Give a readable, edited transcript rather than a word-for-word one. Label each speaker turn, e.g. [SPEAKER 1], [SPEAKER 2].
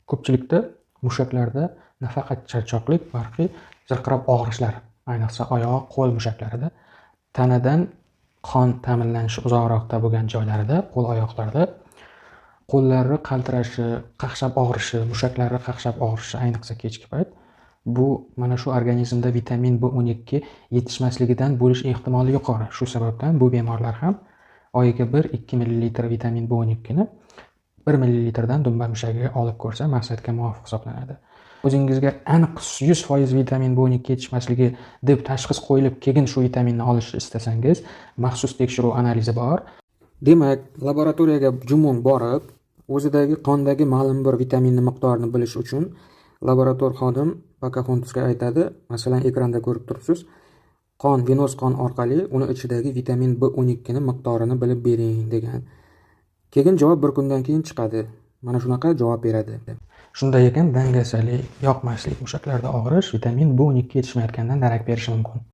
[SPEAKER 1] Ko'pchilikda mushaklarda nafaqat charchoqlik, balki zirqirab og'rishlar, ayniqsa oyoq, qo'l mushaklarida, tanadan qon ta'minlanishi uzoqroqda bo'lgan joylarida, qo'l oyoqlarda qo'llari qaltirashi, qaqshab og'rishi, mushaklari qaqshab og'rishi, ayniqsa kechki payt, bu mana shu organizmda vitamin B12 yetishmasligidan bo'lish ehtimoli yuqori. Shu sababdan bu bemorlar ham oyiga 1-2 millilitr vitamin B12 ni 1 millilitrdan dumba mushagiga olib ko'rsa, maqsadga muvofiq hisoblanadi. O'zingizga aniq 100% vitamin B12 yetishmasligi deb tashxis qo'yilib, keyin shu vitaminni olishni istasangiz, maxsus tekshiruv analizi bor. Demak, laboratoriyaga jumon borib, o'zidagi qondagi ma'lum bir vitaminni miqdorini bilish uchun laborator xodim Pocahontasga aytadi, masalan, ekranda ko'rib turibsiz, qon, venoz qon orqali uni ichidagi vitamin B12 ni miqdorini bilib bering degan. Keyin javob bir kundan keyin chiqadi. Mana shunaqa javob beradi. Shunday ekan, dangasalik, yoqmaslik, mushaklarda og'rish vitamin B12 yetishmayotgandan darak berishi mumkin.